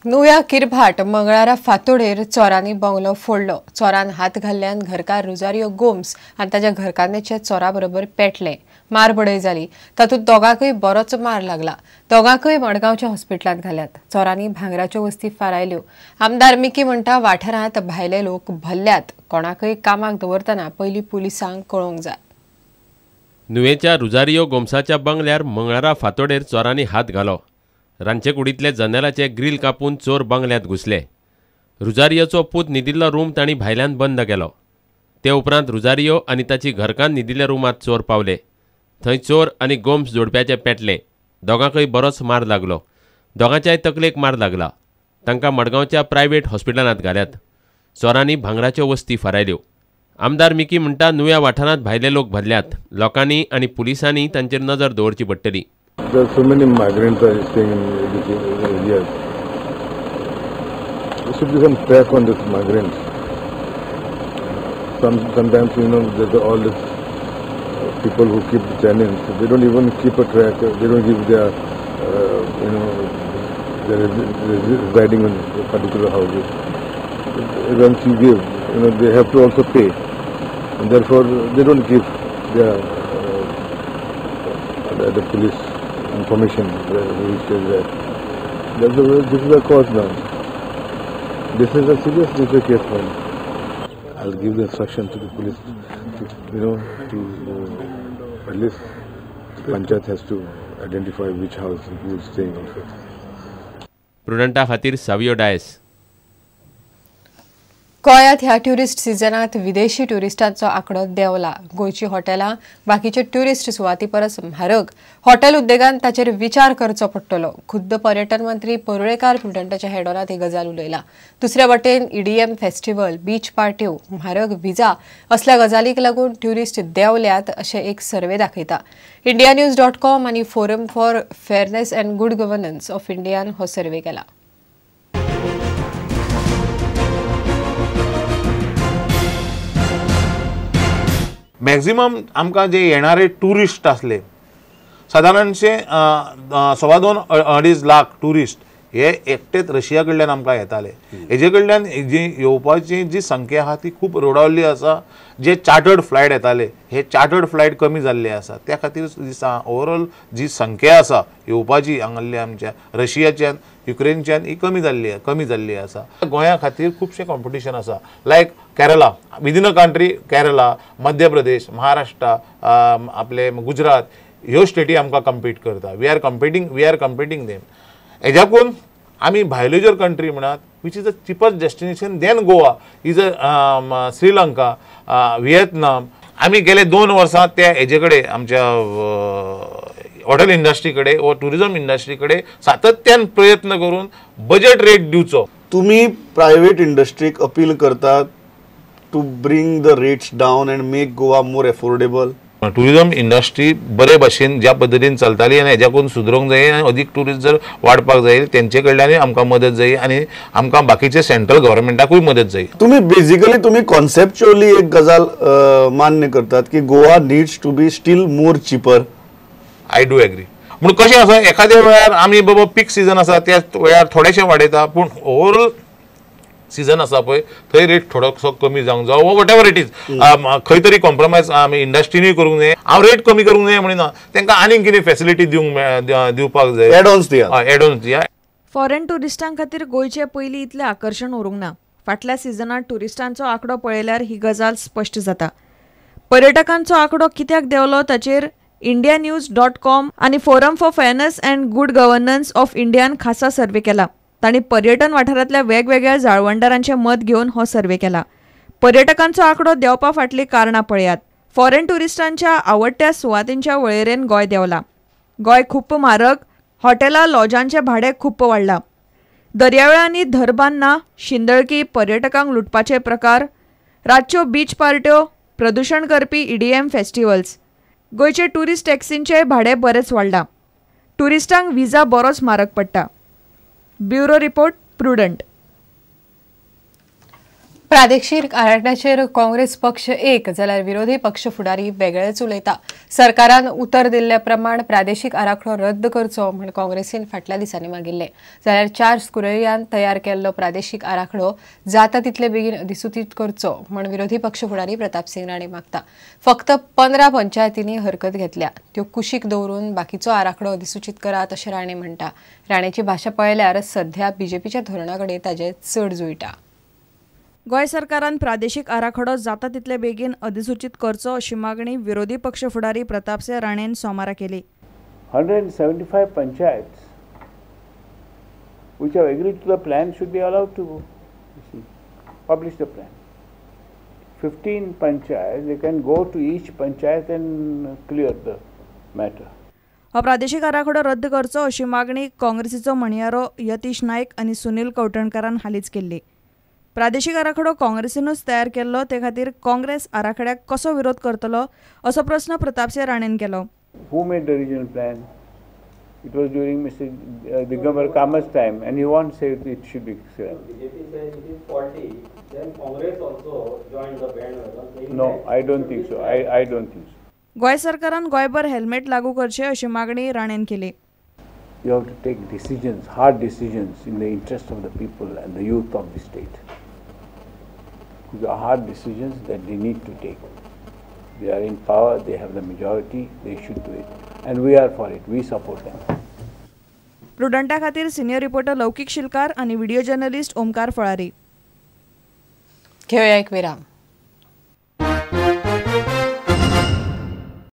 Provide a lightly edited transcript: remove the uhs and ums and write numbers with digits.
नुव्या किरभाट मंगळारा फातोडेर चोरांनी बंगलो फोडलो. चोरान हात घाल्ल्यान घरकार रुजारियो गोम्स आनी ताच्या घरकान्नीचे चोरा बरोबर पेटले. मारबडय जाली. तातूंत दोगांकय बरोच मार लागला. दोगांकय मडगांवच्या हॉस्पिटलांत घाल्यात. चोरांनी भांगराच्यो वस्ती फारायल्यो. आमदार मिकी म्हणटा वाठारांत भायले लोक भल्ल्यात. कोणाकय कामाक दवरतना पयलीं पुलिसांक कळोवंक जाय. नुवेच्या रुजारियो गोम्साच्या बंगल्यार मंगळारा फातोडेर चोरांनी हात घालो. रांदचेकुडींतले जनेलाचे ग्रील कापून चोर बंगल्यांत घुसले. रुजारियोचो पूत न्हिदिल्लो रूम तांणी भायल्यान बंद केलो. ते उपरांत रुजारियो आनी ताची घरकान्न न्हिदिल्ल्या रुमांत चोर पावले. थंय चोर आनी गोम्स जोडप्याचे पेटले. दोगांकय बरोच मार लागलो. दोगांच्याय तकलेक मार लागला. तांकां मडगांवच्या प्रायव्हेट हॉस्पिटलांत घाल्यात. चोरांनी भांगराच्यो वस्ती फारायल्यो. आमदार मिकी म्हणटा नुव्या वाठारांत भायले लोक भरल्यात. लोकांनी आनी पुलिसांनी तांचेर नजर दवरची पडटली. There are so many migrants are staying in these areas. There should be some track on these migrants. Sometimes, you know, there's all these people who keep the tenants, they don't even keep a track. They don't give their, you know, they're residing in particular houses. Once you give, you know, they have to also pay, and therefore they don't give their the police information which is there. This is the cause now. This is a serious nature case now. I'll give the instruction to the police to, you know, to at least the panchayat has to identify which house who is staying also. प्रुडंटा खातीर सावियो डायस. गोंयांत ह्या tourist सिजनांत विदेशी ट्युरिस्टांचो आंकडो देंवला. गोंयची हॉटेलां बाकीचे tourist सुवाती परस म्हारग. हॉटेल उद्देगान ताचेर विचार करचो पडटलो. खुद्द पर्यटन मंत्री परुळेकार प्रुडंटाच्या हेडोनांत ही गजाल उलयला. दुसऱ्या वटेन ईडीएम फेस्टिवल, बीच पार्ट्यो, म्हारग व्हिजा असल्या गजालीक लागून ट्युरिस्ट देंवल्यात अशें एक सर्वे दाखयता. इंडिया न्यूज डॉट कॉम आनी forum for fairness and good governance of Indian हो सर्वे केला. मॅक्झिमम आमकां जे येणारे टुरिस्ट आसले सादारणशे 2.25 2.5 लाख टुरिस्ट हे एकटेच रशिया कडल्यान आमकां येताले. हेजे कडल्यान जी येवपाची जी संख्या आहा ती खूब रोडावल्ली आसा. जे चार्टर्ड फ्लायट येताले हे चार्टर्ड फ्लायट कमी जाल्ले आसा. त्या खातीर जी ओवरऑल जी संख्या आसा येवपाची हांगासरल्या आमच्या रशियाच्यान युक्रेनच्यान ही कमी जाल्ली आसा. गोंया खातीर खुबशें कॉम्पिटिशन आसा. Like Kerala, within a country Kerala, Madhya Pradesh, Maharashtra, आपले गुजरात ह्यो स्टेटी आमकां कम्पीट करता. We are competing them. हेज्याकून आमी भायल्यो जर कंट्री म्हणात which is the cheapest destination than Goa is a Sri Lanka, Vietnam. आमी गेले 2 वर्सां त्या हेजे कडेन आमच्या हॉटेल इंडस्ट्री कडेन वा ट्युरिजम इंडस्ट्री कडेन सातत्यान प्रयत्न करून बजेट रेट दिवचो. तुमी प्रायव्हेट इंडस्ट्रीक अपील करतात to bring the rates down and make Goa more affordable. Tourism industry बरे भाशेन ज्या पद्दतीन चलताली आनी हेज्याकून सुदरूंक जाय आनी अदीक ट्युरिस्ट जर वाडपाक जाय तेंचे कडल्यानूय आमकां मदत जाय आनी आमकां बाकीचे सेंट्रल गव्हर्मेंटाकूय मदत जाय. तुमी बेजिकली तुमी कॉन्सेप्च्युअली एक गजाल मान्य करतात की Goa needs to be still more cheaper. I do agree. पूण कशें आसा एखाद्या वेळार आमी बाबा पीक सिजन आसा त्या वेळार थोडेशें वाडयता पूण ओवरऑल सिजन आसा पळय थंय रेट थोडोसो कमी जावंक जावो what ever it is. खंय तरी कॉम्प्रोमायज आमी इंडस्ट्रीनूय करूंक जाय. हांव रेट कमी करूंक जाय म्हणिना, तांकां आनीक कितें फेसिलिटी दिवपाक जाय, एडॉन्स दिया, एडॉन्स दिया. फॉरेन ट्युरिस्टां खातीर गोंयचें पयलीं इतलें आकर्शण उरूंक ना. फाटल्या सिजनांत ट्युरिस्टांचो आंकडो पळयल्यार ही गजाल स्पश्ट जाता. पर्यटकांचो आंकडो कित्याक देंवलो ताचेर इंडिया न्यूज डॉट कॉम आनी forum for fairness and good governance of Indian खासा सर्वे केला. तांणी पर्यटन वाठारांतल्या वेगवेगळ्या जाळवणदारांचें मत घेवन हो सर्वे केला. पर्यटकांचो आंकडो देंवपा फाटलीं कारणां पळयात. फॉरेन ट्युरिस्टांच्या आवडट्या सुवातींच्या वळेरेन गोंय देंवला. गोंय खूब म्हारग, हॉटेलां लॉजांचें भाडें खूब वाडलां. दर्यावेळांनी धरबांना, शिंदळकी, पर्यटकांक लुटपाचे प्रकार, रातच्यो बीच पार्ट्यो, प्रदुशण करपी ईडीएम फेस्टिवल्स. गोंयचे ट्युरिस्ट टॅक्सींचें भाडें बरेंच वाडलां. ट्युरिस्टांक विजा बरोच म्हारग पडटा. Bureau report, Prudent. प्रादेशीक आराखड्याचेर काँग्रेस पक्ष एक जाल्यार विरोधी पक्ष फुडारी वेगळेच उलयता. सरकारान उतर दिल्ले प्रमाण प्रादेशीक आराखडो रद्द करचो म्हूण काँग्रेसीन फाटल्या दिसांनी मागिल्ले. जाल्यार चार्ल्स कुरेयान तयार केल्लो प्रादेशीक आराखडो जाता तितले बेगीन अधिसुचीत करचो म्हूण विरोधी पक्ष फुडारी प्रताप सिंग राणे मागता. फक्त 15 पंचायतींनी हरकत घेतल्या, त्यो कुशीक दवरून बाकीचो आराखडो अधिसुचीत करात अशें राणे म्हणटा. राणेची भाशा पळयल्यार सध्या बीजेपीच्या धोरणा कडेन ताजें चड जुळटा. गोंय सरकारान प्रादेशीक आराखडो जाता तितले बेगीन अधिसूचित करचो अशी मागणी विरोधी पक्ष फुडारी प्रतापसिंह राणेन सोमारा केली. 175 panchayats which have agreed to the plan should be allowed to publish the plan. 15 panchayats, they can go to each panchayat and clear the matter. हो प्रादेशीक आराखडो रद्द करचो अशी मागणी काँग्रेसीचो म्हणयारो यतीश नायक आनी सुनील कवठणकारान हालींच केल्ली. प्रादेशीक आराखडो काँग्रेसीनूच तयार केल्लो, ते खातीर काँग्रेस आराखड्याक कसो विरोध करतलो असो प्रस्न प्रतापसिंह राणेन केलो. Who made the regional plan? It was during Mr. Digambar Kamat's time, and he won't say it should be. BJP says it is faulty. Then Congress also joined the bandwagon. No, I don't think so. I don't think so. Goa सरकारान गोंयभर helmet लागू करचें अशी मागणी राणेन केली. You have to take decisions, hard decisions in the interest of the people and the youth of the state. These are hard decisions that they need to take. They are in power, they have the majority, they should do it. And we are for it, we support them. प्रुडंटा खातीर senior reporter लौकिक शिलकार आणि video journalist Omkar फळारी. घेऊया एक विराम.